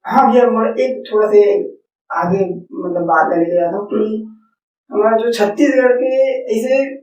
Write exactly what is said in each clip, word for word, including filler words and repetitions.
हाँ भैया, मैं एक थोड़ा से आगे, मतलब, बात करने के चाहता हूँ कि हमारा जो छत्तीसगढ़ के ऐसे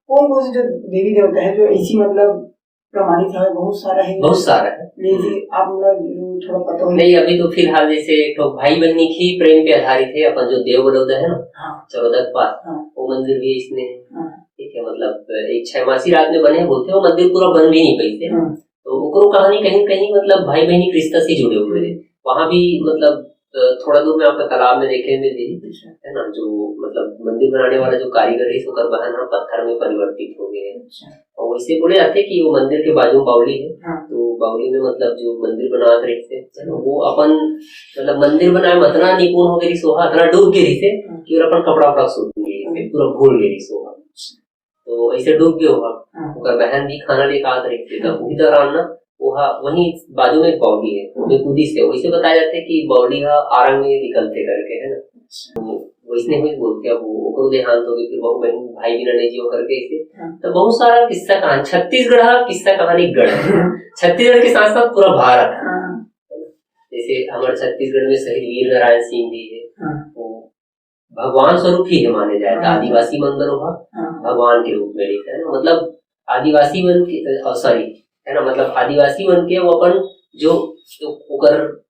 कौन कौन से जो देवी देवता है जो ऐसी, मतलब, प्रमाणित है, बहुत सारा है। बहुत सारा है। लेकिन आप, मतलब, जो थोड़ा पता हो। नहीं, अभी तो फिलहाल जैसे एक ठो भाई बहनी के प्रेम पे आधारित है, अपन जो देव बलौदा है ना, हाँ। चरोदा के पास, हाँ। वो मंदिर भी इसने, हाँ। ठीक है, मतलब, एक छह मासी रात में बने बोलते हैं, वो मंदिर पूरा बन भी नहीं पाई थे। हाँ। तो ओकरो कहानी कहीं न कहीं, मतलब, भाई बहनी के रिश्ता से जुड़े हुए हैं। वहाँ भी, मतलब, अ, थोड़ा दूर में आपका तालाब में देखे हुए थे, अच्छा। है ना, जो, मतलब, मंदिर बनाने वाला जो कारीगर है, ओकर बहन ह पत्थर में परिवर्तित हो गए। अच्छा। और वैसे बोले जाते कि वो मंदिर के बाजू में बावली है, हाँ। तो बावली में, मतलब, जो मंदिर बनावत रहिस हे, है ना, वो अपन, मतलब, मंदिर बनाए में अतना निपुण हो गए रहिस, वो अतना डूब गए रहिस हे हाँ। कि वो अपन कपड़ा उपड़ा सूख गए, हाँ। पूरा भूल गए रहिस वो। तो ऐसे डूब गए वो। हाँ। ओकर बहन भी खाना लेके आत रहिस हे, तब हाँ। वही दौरान ना, वो हा-, वहीं बाजू में एक बावली है, हाँ। ओमे कूदिस हे। वैसे बताया जाता है कि बावली हा आरंग में निकलते करके, है ना? अच्छा। तो वैसने हुई बोलते, अब वो, ओकरो देहांत हो गए, फिर बहू बहन भाई भी नने जियो करके ऐसे। हाँ। तो बहुत सारा किस्सा कहानी, छत्तीसगढ़ हा किस्सा कहानी गढ़ है। छत्तीसगढ़ के साथ साथ पूरा भारत है। हाँ। जैसे हमारे छत्तीसगढ़ में शहीद वीर नारायण सिंह भी है, हाँ। वो भगवान स्वरूप ही है माने जाए, तो हाँ। आदिवासी मन बर ओहा हाँ। भगवान के रूप में रहिथे, है ना? मतलब आदिवासी मन के, अ, सॉरी, है ना, मतलब आदिवासी मन के वो अपन जो, जो ओकर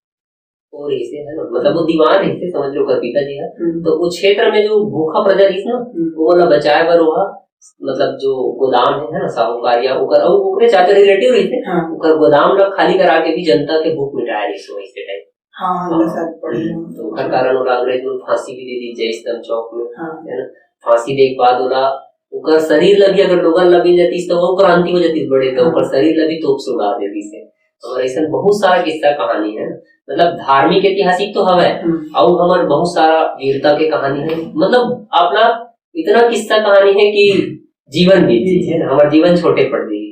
वो रहिसे, है ना, मतलब वो दीवान रहिसे, समझ लो, ओकर पिताजी है, हम्म। तो वो क्षेत्र में जो भूखा प्रजा रहिस ना, हम्म। वो वाला बचाए बर ओहा, मतलब जो गोदाम है, है ना, साहूकार या ओकर, अउ ओकरे चाचा रिलेटिव रहिसे, हाँ। ओकर गोदाम ला खाली करा के भी जनता के भूख मिटाए रहिस वैसे टाइम। हाँ, हाँ, हाँ। मैं शायद पढ़ी हूँ। तो ओकर कारण ओला अंग्रेज लोग फांसी भी दे दी जय स्तंभ चौक में, हाँ। है ना? फांसी दे के बाद ओला, ओकर शरीर ला भी अगर लोगन ला मिल जातीस, तो वो क्रांति हो जातीस बड़े, तो हाँ। ओकर शरीर ला भी तोप से उड़ा देतीस हे। और ऐसा बहुत सारा किस्सा कहानी है, मतलब धार्मिक ऐतिहासिक तो हवे, हम्म। अउ हमर बहुत सारा वीरता के कहानी है, मतलब अपना इतना किस्सा कहानी है कि जीवन बीत जी, जी। है ना, हमार जीवन छोटे पड़ जाई।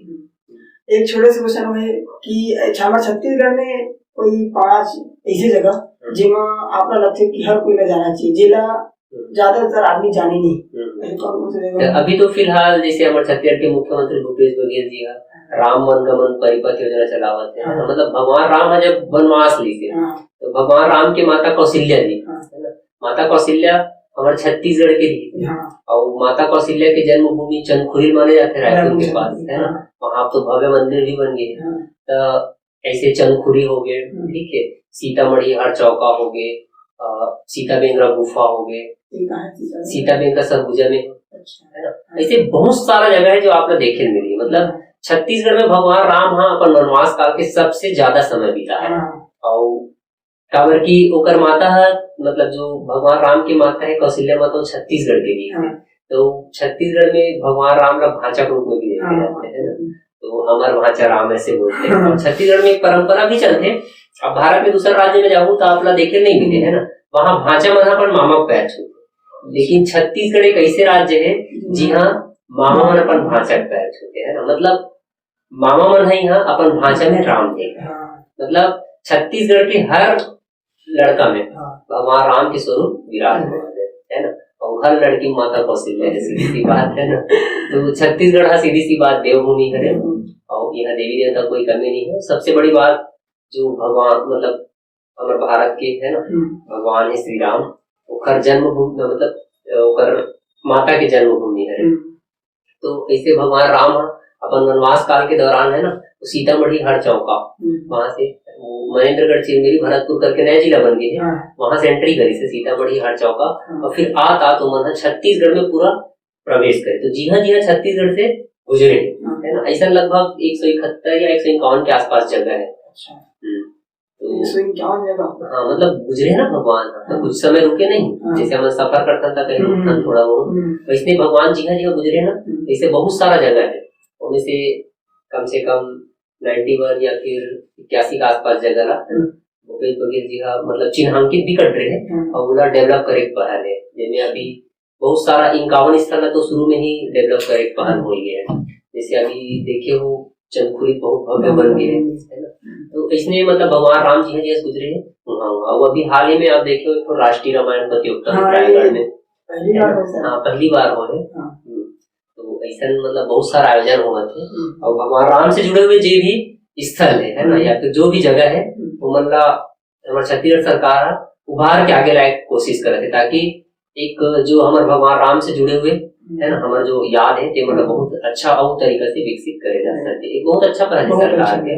एक छोटे से क्वेश्चन है कि अच्छा, हमारे छत्तीसगढ़ में कोई पांच ऐसे जगह हम्म। जेमा आपला लगथे कि हर कोई ला जाना चाहिए, जेला हम्म। ज्यादातर आदमी जाने नहीं। हम्म। ऐसे कौन कौन से जगह तो हैं? अभी तो फिलहाल जैसे हमारे छत्तीसगढ़ के मुख्यमंत्री भूपेश बघेल जी हा राम वन गमन परिपथ योजना चलावत है, हाँ। मतलब भगवान राम हा जब वनवास ली थे, हाँ। तो भगवान राम के माता कौशल्या जी, हाँ। है ना, माता कौशल्या हमारे छत्तीसगढ़ के लिए, हाँ। और माता कौशल्या के जन्मभूमि चंदखुरी माने जाते रायपुर के रायपुर पास, है ना, हाँ। वहाँ तो भव्य मंदिर भी बन गए। हाँ। तो ऐसे चंदखुरी हो गए, हम्म। ठीक है, सीतामढ़ी हर चौका हो गए, अ, सीता बेंगरा गुफा हो गए, ये कहाँ है सीता बेंगरा? सीता बेंगरा सरगुजा में, अच्छा। है ना? हाँ। ऐसे बहुत सारा जगह है जो आप लोग देखे मिली, मतलब हाँ। छत्तीसगढ़ में भगवान राम हा अपन वनवास काल के सबसे ज्यादा समय बिता है। हाँ। और काबर कि ओकर माता हा, मतलब जो भगवान राम की माता है कौशल्या माता, वो छत्तीसगढ़ के भी है। हाँ। तो छत्तीसगढ़ में भगवान राम ला भांचा के रूप में भी देखे हाँ। जाते हैं, है ना? तो हमर भांचा राम ऐसे बोलते हैं। हाँ। और छत्तीसगढ़ में एक परंपरा भी चलते हैं। अब भारत में दूसरा राज्य में जाहू तो आप ला देखे नहीं मिले, है ना? वहाँ भांचा मन अपन मामा के पैर छूते, लेकिन छत्तीसगढ़ एक ऐसे राज्य है जिहाँ मामा मन अपन भांचा के पैर छूते हैं ना, मतलब मामा मन है यहाँ अपन भांचा में राम देख। हाँ। मतलब छत्तीसगढ़ के हर लड़का में हाँ। भगवान राम के स्वरूप विराजमान है, है ना? और हर लड़की माता कौशल्या है, सीधी सी बात है ना। तो छत्तीसगढ़ हा सीधी सी बात देवभूमि है, देवभूमि। और यहाँ देवी देवता कोई कमी नहीं है। सबसे बड़ी बात जो भगवान, मतलब हमारे भारत के है ना, हम्म। भगवान है श्री राम, ओकर जन्मभूमि, मतलब ओकर माता के जन्मभूमि है। हम्म। तो ऐसे भगवान राम हा अपन वनवास काल के दौरान है ना, तो सीतामढ़ी हर चौका, हम्म। वहां से वो महेंद्रगढ़ चिरमिरी भरतपुर करके नया जिला बन गए है, हाँ। वहां से एंट्री करिस हे सीतामढ़ी हर चौका, हाँ। और फिर आत आत ओमन हा छत्तीसगढ़ में पूरा प्रवेश करे। तो जिहाँ जिहाँ छत्तीसगढ़ से गुजरे, हाँ। है ना, ऐसा लगभग एक सौ इकहत्तर या एक सौ इक्यावन के आसपास जगह है। अच्छा। हम्म। तो एक सौ इक्यावन जगह? हाँ, मतलब गुजरे ना भगवान, तो हाँ। कुछ समय रुके नहीं, हाँ। जैसे हम सफर करता था कहीं हम्म। रुकता थोड़ा बहुत, हम्म। वैसने भगवान जिहाँ जिहाँ गुजरे ना, हम्म। वैसे बहुत सारा जगह है, उनमें से कम से कम नाइंटी वन या फिर इक्यासी के आसपास जगह ला, है ना? हम्म। भूपेश बघेल जी हा, मतलब चिन्हांकित भी कर रहे हैं हम्म। और ओला डेवलप करे के पहल है, जेमे अभी बहुत सारा इक्यावन स्थल ला तो शुरू में ही डेवलप करे के पहल हो गया है। जैसे अभी देखे हो चंदखुरी बहुत भव्य बन गए है, है ना? तो इसने मतलब भगवान राम जी हैं जैसे गुजरे हैं वहाँ, वहाँ। वो अभी हाल ही में आप देखे हो एक राष्ट्रीय रामायण प्रतियोगिता हुई हाँ, रायगढ़ ये में। पहली बार है सर। हाँ, पहली बार हो रहे। हाँ। हम्म। तो ऐसा मतलब बहुत सारा आयोजन होवत है। हम्म। और भगवान राम से जुड़े हुए जे भी स्थल है, है ना, हम्म। या फिर जो भी जगह है, हम्म। वो मतलब हमर छत्तीसगढ़ सरकार ह उभार के आगे लाए के कोशिश करत हे, ताकि एक जो हमर भगवान राम से जुड़े हुए है ना, हमर जो याद है, ते मतलब बहुत अच्छा और तरीका से विकसित करे जा सके। एक बहुत अच्छा पहल है सरकार के।